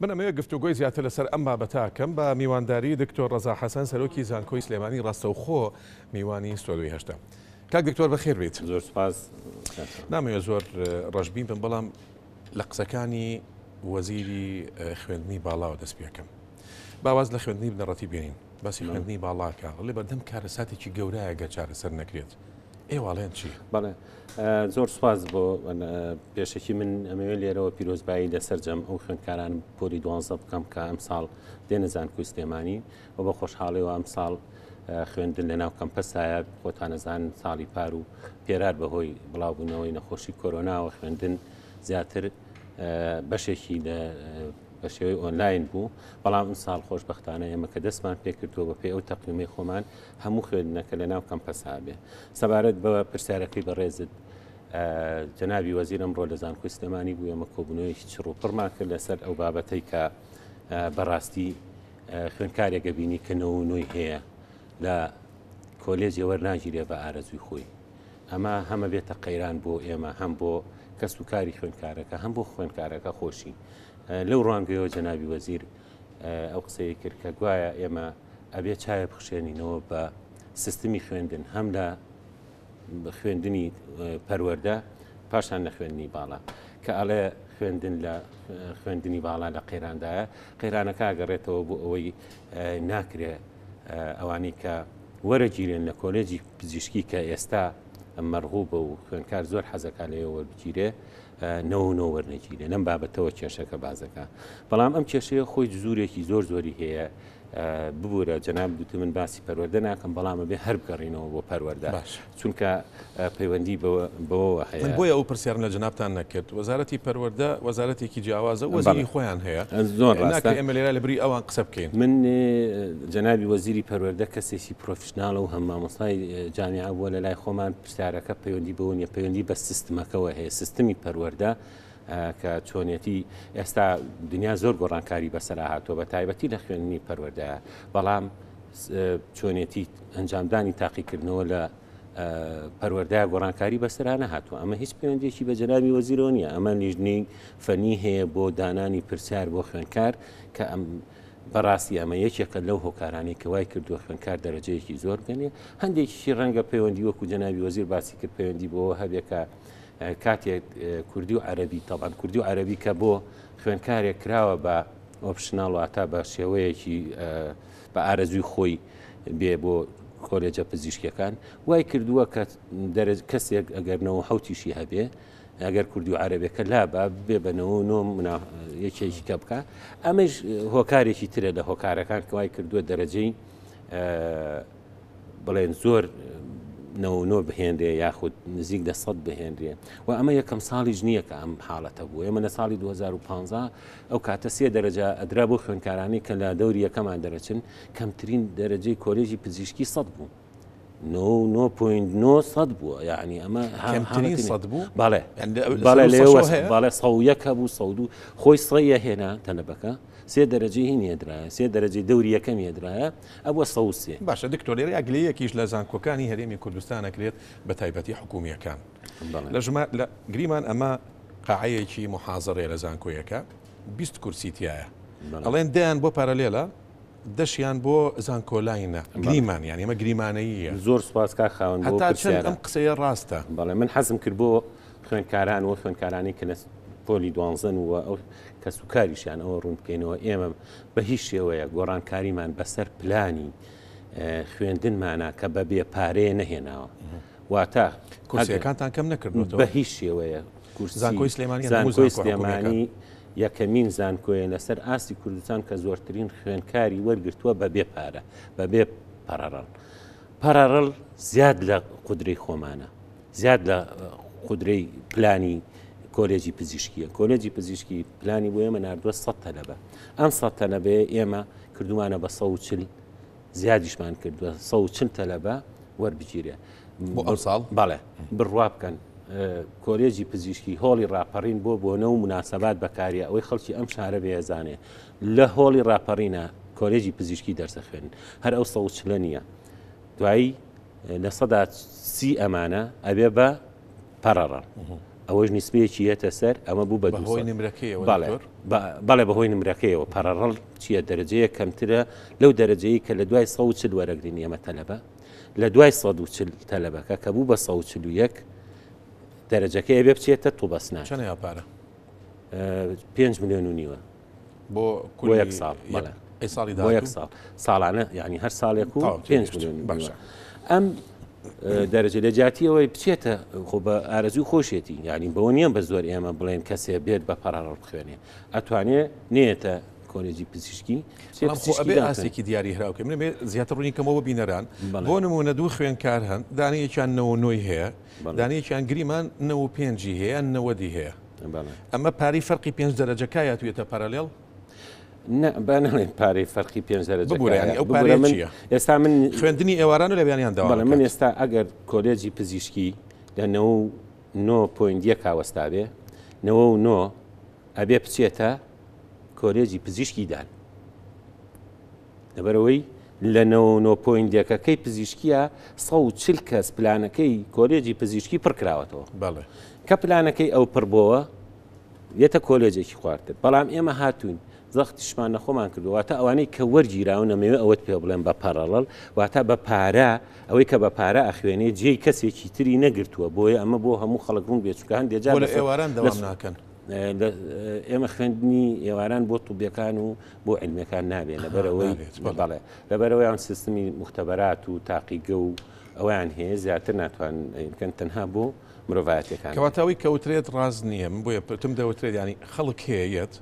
من ئەمەوێت گفتوگۆی زیاتر لەسەر ئەم بابەتە کەم بە میوانداری دکتۆر ڕەزا حەسەن سەرۆکی زانکۆی سلێمانی ڕاستەوخۆ میوانی ستۆدیۆی هەشتە. کاک دکتۆر بەخێر بیت. زۆر سوپاس. نامەوێت زۆر ڕەشبین بم بەڵام لە قسەکانی وەزیری خوێندنی باڵاوە دەست پێکەم. با واز لە خوێندنی بنەڕەتی بێنین باسی خوێندنی باڵاکە ڵێ بەردەم کارەساتێکی گەورایە گەر چارەسەر نەکرێت. ئێوە ئەڵێن چی؟ بەڵێ زۆر سوپاس بۆ پێشەکی من ئەمەوێت لێرەوە پیرۆزبایی لە سەرجەم ئەو خوێندکاران پۆلی دوانزە بکەم کە ئەم ساڵ دێنە زانکۆی سلێمانی و بە خۆشحاڵیەوە ئەم ساڵ خوێندن لە ناو کەمپەسایە خۆتانەزان ساڵی پار و پێرار بەهۆی بڵاوبوونەوەی نەخۆشی کۆرۆناوە خوێندن زیاتر بەشێکی لە بە شێوەی ئۆنلاین بوو بەڵام ئەمساڵ خۆشبەختانە ئێمە کە دەستمان پێکردووە بە پێی ئەو تەقویمەی خۆمان هەموو خوێندنەکە لە ناو کەمپەسا بێ. سەبارەت بە پرسیارەکەی بەڕێزت جەنابی وەزیر ئەمڕۆ لە زانکۆی سلێمانی بوو ئێمە کۆبوونەوەیەکی چڕ و پڕمان کرد لەسەر ئەو بابەتەی کە بەڕاستی خوێندکارێک ئەبینی کە نەوە و نۆی هەیە لە کۆلێجێ وەرناگیرێ بە ئارەزووی خۆی. ئەمە هەمە بێتە قەیران بۆ ئێمە هەم بۆ کەس و کاری خوێندکارەکە هەم بۆ خوێندکارەکە خۆشی. لەو ڕوانگەیەوە جەنابی وەزیر ئەو قسەی کرد کە گوایە ئێمە ئەبێ چاوێ بخشێنینەوە بە سیستمی خوێندن هەم لە خوێندنی پەروەردە پاشان لە خوێندنی باڵا کە ئەڵێ خوێندن لە خوێندنی باڵا لە قەیراندایە قەیرانەکە گەڕێتەوە بۆ ئەوەی ناکرێ ئەوانەی کە وەرەگیرێن لە کۆلێجی پزیشکی کە ئێستا مەرغوبە و خوێندکار زۆر حەزەکە لەوێ وەربگیرێ نەوە نۆ وەرنەگیرێ لەم بابەتەوە کێشەکە بازەکە بەڵام ئەم کێشەیە خۆی جزورێکی زۆر زۆری هەیە ببوورە جەناب گوتی من باسی پەروەردە ناکەم بەڵام ئەبێ هەر بگەڕینەوە بۆ پەروەردە باش. چونکە پەیوەندی بەوەوە هەیە. من بۆیە ئەو پرسیارم لە جەنابتان نەکرد. وەزارەتی پەروەردە وەزارەتێکی جیاوازە و وەزیری خۆیان هەیە. زۆر ڕاستە. ناکرێ ئێمە لێرە لە بری ئەوان قسە بکەین. من جەنابی وەزیری پەروەردە کەسێکی پرۆفیشناڵە و هەم مامۆستای جامیعە بووە لە لای خۆمان پرسیارەکە پەیوەندی بەوە نییە پەیوەندی بە سیستمەکەوە هەیە سیستمی پەروەردە کە چۆنیەتی ئێستا دنیا زۆر گۆڕانکاری بەسەرا هاتووە بە تایبەتی لە خوێندنی پەروەردە بەڵام چۆنیەتی ئەنجامدانی تاقیکردنەوە لە پەروەردە گۆڕانکاری بەسەرا نەهاتووە ئەمە هیچ پەیوەندیەکی بە جەنابی وەزیرەوە نییە ئەمە لیژنەی فەنی هەیە بۆ دانانی پرسیار بۆ خوێندکار کە ئەم بەڕاستی ئەمە یەکێکە لەو هۆکارانەی کە وای کردووە خوێندکار دەرەجەیەکی زۆر بگەنێ هەندێکیشی ڕەنگە پەیوەندی وەکو جەنابی وەزیر باسی کرد پەیوەندی بۆ هەبێ کە کاتێک کوردی و عەرەبی تەبان کوردی و عەرەبی کە بۆ خوێندکارێک کراوە بە optional واتە بە شێوەیەکی بە ئارەزوی خۆی بێ بۆ کۆلێجە پزیشکیەکان وای کردووە کە کەسێک ئەگەر نەوە حوتیشی هەبێ ئەگەر کوردی و عەرەبێکە لا بە بێ بەنەوە نۆ یەکێکی کە بکە ئەمەش هۆکارێکی ترە لە هۆکارەکان کەوای کردووە دەرەجەی بڵێن زۆر 99 بهێنرێ یاخود نزیک لە 100 بهێنرێ و ئەمە یەکەم ساڵیش نییە کە ئەم حاڵەتە بوو ئێمە لە ساڵی 2015 ئەو کاتە سێ دەرەجە ئەدرا بۆ خوێندکارانی کە لە دەوری یەکەمان دەرەچن کەمترین دەرەجەی کۆلێژی پزیشکی 100 بوو 99.9 سەد بووە یعنی ئەمە کەمترین سەد بوو بەڵێ بەڵێ لێوە بەڵێ سە یەک هەبوو سە دوو خۆی سەیە هێنا تەلەبەکە سێ دەرەجەی هین هێدرایە سێ دەرەجەی دەوری یەکەم هێدرایە ئەبووە 103. باشە دکتۆر لێرەیا گلەیەکیش لە زانکۆکانی هەرێمی کوردستان ئەکرێت بە تایبەتی حکومییەکان لە ژمار لە گریمان ئەمە قاعەیەکی محازەرەیە لە زانکۆیەکە 20 کورسی تایە ئەڵێن دەیان بۆ پارالێلە دەشیان بۆ زانکۆلاینە گریمان یان ئەمە گریمانەییە. زۆر سوپاس کاک خاوەن بۆ هەتا چەند ئەم قسەیە ڕاستە؟ بەڵێ من حەزم کرد بۆ خوێندکاران و خوێندکارانی کە لە پۆلی دوانزەن و ئەو کەس و کاریشیان ئەوە ڕوون بکەینەوە ئێمە بە هیچ شێوەیە گۆڕانکاریمان بەسەر پلانی خوێندنمانە کە بە بێ پارەیە نەهێناوە واتە کورسیەکانتان کەم نەکردوەوە بە هیچ شێوەیە زانکۆی سلێمانی زانکۆی سلێمانی یەکەمین زانکۆیە لەسەر ئاستی کوردستان کە زۆرترین خوێندکاری وەرگرتووە بە بێ پارە بە بێ پەڕەڕەڵ پەڕەڕەڵ زیاد لە قودرەی خۆمانە زیاد لە قودرەی پلانی کۆلێجی پزیشکیە کۆلێجی پزیشکی پلانی بۆ ئێمە ناردووە 100 تەلەبە ئەم 100 تەلەبەیە ئێمە کردومانە بە 140 زیادیشمان کردووە 140 تەلەبە وەربگیرێ بۆ ئەو ساڵ بەڵێ بڕوا بکەن کۆلێجی پزیشکی هۆڵی ڕاپەڕین بۆ بۆنە و مناسبات بەکاریە ئەوەی خەڵکی ئەم شارە بێزانێ لە هۆڵی ڕاپەڕینە کۆلێجی پزیشکی دەرسەخوێن هەر ئەو 140 نییە دوایی 30% ئەمانە ئەبێ بە پەڕەڕە. ئەوەش نیسبەیەکی یەتە سەر ئەمە بوو بە بەهۆی نمرەکەیەوە بەڵێ بەڵێ بەهۆی نمرەکەیەوە parallel چییە دەرەجەیە کەمترە لەو دەرەجەیە کە لە دوای 140 وەرەگرین ئێمە تەلەبە لە دوای 140 تەلەبەکە کە بوو بە 141 دەرەجەکەی ئەبێ بچێتە طب اسنان. چەنە پارە؟ 5 ملیۆن و نیوە بۆ بۆ یەک ساڵ بەڵێ ئەی ساڵی بۆ یەک ساڵ ساڵانە یعنی هەر ساڵێک و 5 ملیۆن باشە ئەم دەرەجە لە جیاتیەوەی بچێتە خۆ بە ئارەزوو خۆشێتی یعنی بەوە نییە بە زۆر ئێمە بڵێن کەسێ بێت بە parallel بخوێنێ ئەتوانێ نێتە کۆلێجی پزیشکی ئەبێ ئاستێکی دیاری هراوکە من بێ زیاتر ڕوونی کەمەوە بینەران بۆ نمونە دوو خوێنکار هەن دانەیەکیان نەوە نۆی هەیە دانەیەکیان گریمان نەوە پێنجی هەیە نەوەدی هەیە ئەمە پارەی فەرقی پێنج دەرەجە کایە توێتە parallel؟ نا با نەڵێن پارەی فەرقی پێنج دەرەجە ببورە یانی ئەو پارەیە چییە؟ ئێستا من خوێندنی ئێواران و لە بەیانیان دەوام بەڵێ من ئێستا ئەگەر کۆلێجی پزیشکی لە 99 point یەکا وەستابێ 99 ئەبێ بچێتە کۆلێجی پزیشکی دان لەبەرئەوەی لە 99 point یەکەکەی پزیشکیە 140 کەس پلانەکەی کۆلێجی پزیشکی پڕ کراوەتەوە بەڵێ کە پلانەکەی ئەو پڕ بۆوە یەتە کۆلێجێکی خوارتر بەڵام ئێمە هاتوین زەختیشمان نەخۆمان کردو واتە ئەوانەی کە وەرگیراون ئەمەوێ ئەوەت پێ بڵێم بە parallel واتە بە پارە ئەوەی کە بە پارە ئەخوێنێ جێی کەسێکی تری نەگرتووە بۆیە ئەمە بۆ هەموو خەڵک ڕوون بێت چونکە هەندێک جار لە ئێواران دەوام ناکەن ئێمە خوێندنی ئێواران بۆ طوبیەکان و بۆ عیلمیەکان نابێ لەبەرئەوەی بەڵێ لەبەرئەوەیان سیستمی موختەبەرات و تاقیگە و ئەویان هەیە زیاتر ناتوان بکەن تەنها بۆ مرۆڤایەتەکان. کەواتە ئەوەی کەوترێت ڕاست نییە من بۆیە پتم دەوترێت ینی خەڵک هەیە یەت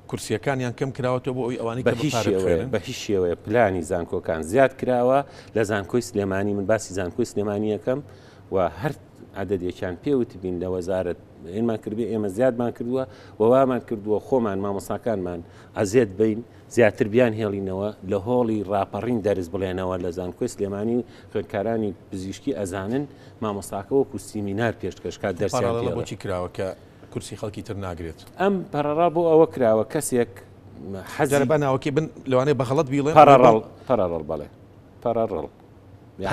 کورسیەکانیان کەم کراوەتەوە بۆ ئەوی ئەوانەی بە هیچ شێوەیە بە هیچ شێوەیە پلانی زانکۆکان زیاد کراوە لە زانکۆی سلێمانی من باسی زانکۆی سلێمانی یەکەم و هەر عددێکیان پێوتبین لە وەزارەت ئێمان کردبێ ئێمە زیادمان کردووە و وامان کردووە خۆمان مامۆساکانمان ئەزێت بین زیاتر بیان هێڵینەوە لە هۆڵی ڕاپەڕین دەرس بڵێنەوە لە زانکۆی سلێمانی و خوێندکارانی پزیشکی ئەزانن مامۆستاکە وەکو سیمینار پێشکەش کات دەرسیان parallel ە بۆچی کراوە کە کورسی خەڵکی تر ناگرێت؟ ئەم parallel بۆ ئەوە کراوە کەسێک حەزی جارێ با ناوەکەی بن لەوانەیە بە غەڵەت بیڵێم parallel parallel بەڵێ parallel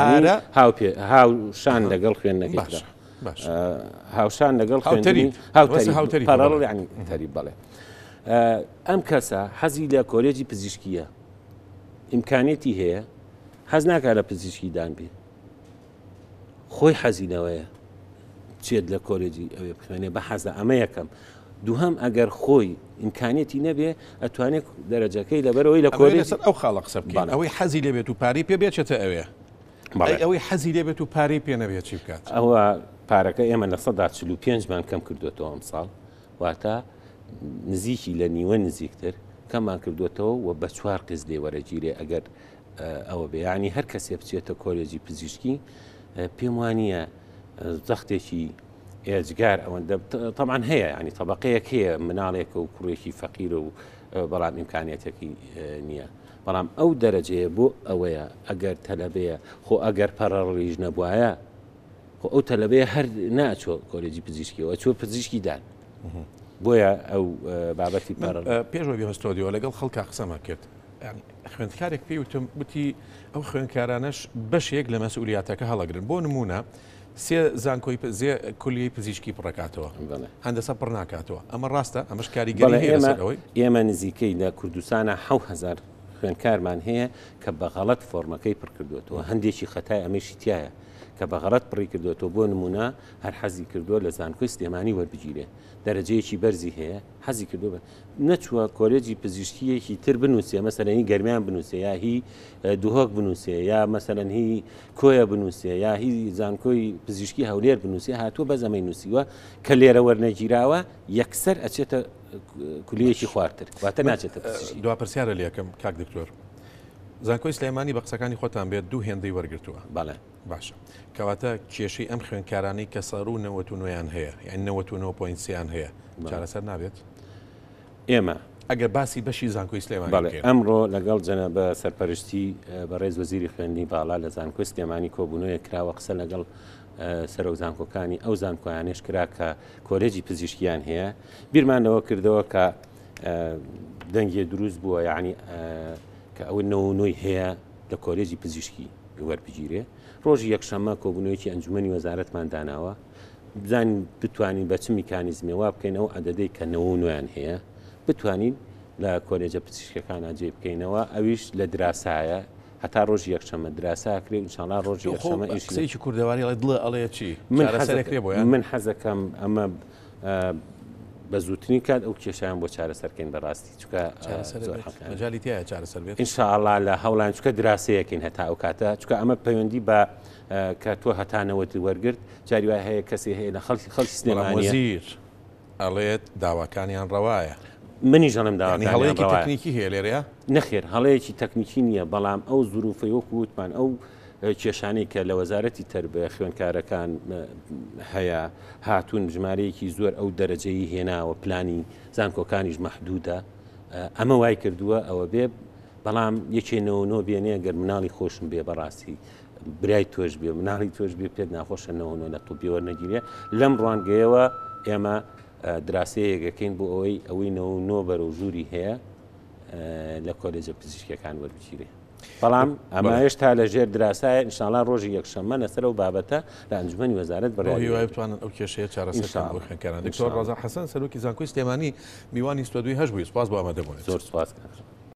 پارە هاوپێ هاوشان لەگەڵ خوێندنەکەی باشە باشە هاوشان لەگەڵ خوێندنی هاوتەریب parallel یعنی تەریب بەڵێ ئەم کەسە حەزی لە کۆلێجی پزیشکیە ئیمکانێتی هەیە حەز ناکا لە پزیشکی دان بێ خۆی حەزی لەوەیە بچێت لە کۆلێجی ئەوێ بخوێنێ بە حەزە ئەمە یەکەم دووهەم ئەگەر خۆی ئیمکانیەتی نەبێ ئەتوانێت دەرەجەکەی لەبەرەوەی لە کۆلێج لەسەر ئەو خاڵە قسە بکەین ئەوەی حەزی لێبێت و پارەی پێ بێچێتە ئەوێ ئەی ئەوەی حەزی لێبێت و پارەی پێ نەبێت چی بکات؟ ئەوە پارەکە ئێمە 45% مان کەم کردوێتەوە ئەمساڵ واتە نزیکی لە نیوە نزیکتر کەممان کردوێتەوە و بە چوار قیز لێ وەرەگیرێ ئەگەر ئەوە بێ یعنی هەر کەسێ بچێتە کۆلێجی پزیشکی پێم وانە زەختێکی ئێجگار ئەوەندە تەبعەن هەیە ینی تەبقەیەک هەیە مناڵێکە و کوڕێکی فەقیرە و بەڵام ئیمکانیەتێکی نییە بەڵام ئەو دەرەجەیە بۆ ئەوەیە ئەگەر تەلەبەیە خۆ ئەگەر parallel یش نەبوایە خۆ ئەو تەلەبەیە هەر ناچۆ کۆلێجی پزیشکیەوە چۆ پزیشکی دان بۆیە ئەو بابەتی parallel پێشەوە بێمە ستۆدیۆ لەگەڵ خەڵکا قسەمان کرد خوێندکارێک پێی وتم وتی ئەو خوێندکارانەش بەشێک لە مەسئولیاتەکە هەڵەگرن بۆ نمونە سێ زانکۆی زێ کولیەی پزیشکی پڕەکاتەوە هەندەسە پڕ ناکاتەوە ئەمە ڕاستە ئەمەش کاریگەری هەیە لەسەر ئەوەی ئێمە نزیکەی لە کوردستانە 7000 خوێندکارمان هەیە کە بە غەڵەت فۆرمەکەی پڕکردوێتەوە هەندێکی خەتای ئەمەشی تایە کە بە غەڵەت پڕی کردوێتەوە بۆ نمونە هەر حەزی کردووە لە زانکۆی سلێمانی وەربگیرێ دەرەجەیەکی بەرزی هەیە حەزی کردووە نەچووە کۆلێجی پزیشکییەکی تر بنووسێ، مەسەلەن هی گەرمیان بنووسێ یا هی دهۆک بنووسێ یا مەسەلەن هی کۆیە بنووسێ یا هی زانکۆی پزیشکی هەولێر بنووسێ، هاتووە بەس ئەمەی نووسیوە کە لێرە وەرنەگیراوە یەکسەر ئەچێتە کولیەکی خوارتر، واتە ناچێتە پزیشکی. دوا پرسیارە لێکەم کاک دکتۆر، زانکۆی سلێمانی بە قسەکانی خۆتان بێت دوو هێندەی وەرگرتووە. بەڵێ. باشە کەواتە کێشەی ئەم خوێندکارانەی کە سەروو 99 یان هەیە یان 99 point سێیان هەیە چارەسەر نابێت؟ ئێمە ئەگەر باسی بەشی زانکۆی سلێمانی بەڵێ ئەمڕۆ لەگەڵ جەنە بە سەرپەرشتی بەڕێز وەزیری خوێندنی باڵا لە زانکۆی سلێمانی کۆبوونەوەیەک کراوە قسە لەگەڵ سەرۆک زانکۆکانی ئەو زانکۆیانەش کرا کە کۆلێجی پزیشکیان هەیە بیرمان لەوە کردەوە کە دەنگێ دروست بووە یعنی کە ئەوە نەوەی هەیە لە کۆلێجی پزیشکی وەربگیرێ. ڕۆژی یەکشەممە کۆبوونەوەیەکی ئەنجومەنی وەزارەتمان داناوە. بزانین بتوانین بە چ میکانیزمێ وا بکەین ئەو عەدەدەی کە 99یان هەیە بتوانین لە کۆلێجە پزیشکەکانا جێی بکەینەوە، ئەویش لە دراسایە هەتا ڕۆژی یەکشەممە دراسا ئەکرێ و ئینشاڵا ڕۆژی یەکشەممە ئیشی قسەیەکی کوردەواری ئەڵێ دڵە ئەڵێ چی؟ من چارەسەرەکرێ بۆیان؟ من حەزەکەم ئەمە بە زووترین کات ئەو کێشیان بۆ چارەسەرکەین بەڕاستی چکە مەجالی تایە چارەسەر بێت ئینشاءڵا لە هەوڵان چکە دراسەیەکەین هەتا ئەو کاتە چکە ئەمە پەیوەندی بە کە تۆ هەتانەوەت وەرگرت جاری وای هەیە کەسی هەیە لە خەڵکی خەڵکی سلێمانیە وەزیر ئەڵێت داواکانیان ڕەوایە. منیش ئەڵێم داواکانیان ڕەوایە. هەڵەیەکی تەکنیکی هەیە لێرەیا؟ نەخێر هەڵەیەکی تەکنیکی نییە، بەڵام ئەو زروفەی وەکو وتمان ئەو کێشانەی کە لە وەزارەتی تەربیە خوێندکارەکان هەیە هاتوون ژمارەیەکی زۆر ئەو دەرەجەی هێناوە پلانی زانکۆکانیش مەحدودە ئەمە وای کردووە ئەوە بێ بەڵام یەکێ 99 بێنێ گەر مناڵی خۆشم بێ بەڕاستی برای تۆش بێ مناڵی تۆش بێ پێت ناخۆشە 99 لە طبی وەرنەگیرێ لەم ڕوانگەیەوە ئێمە دراسەیەکەکەین بۆ ئەوەی ئەوەی 99 بەرەو ژووری هەیە لە کۆلێجە پزیشکیەکان وەربگیرێ بەڵام ئەمە هێشتا لە ژێر دراسایە ئینشاڵا ڕۆژی یەکشەممە لەسەر ئەو بابەتە لە ئەنجومەنی وەزارەت بڕیار هیوای بتوانن ئەو کێشەیە چارەسەر بکەن بۆ خوێندکاران. دکتۆر ڕەزا حەسەن سەرۆکی زانکۆی سلێمانی میوانی ستۆدیۆی هەشت بووی سوپاس بۆ ئامادەبوونت. زۆر سوپاس کاک.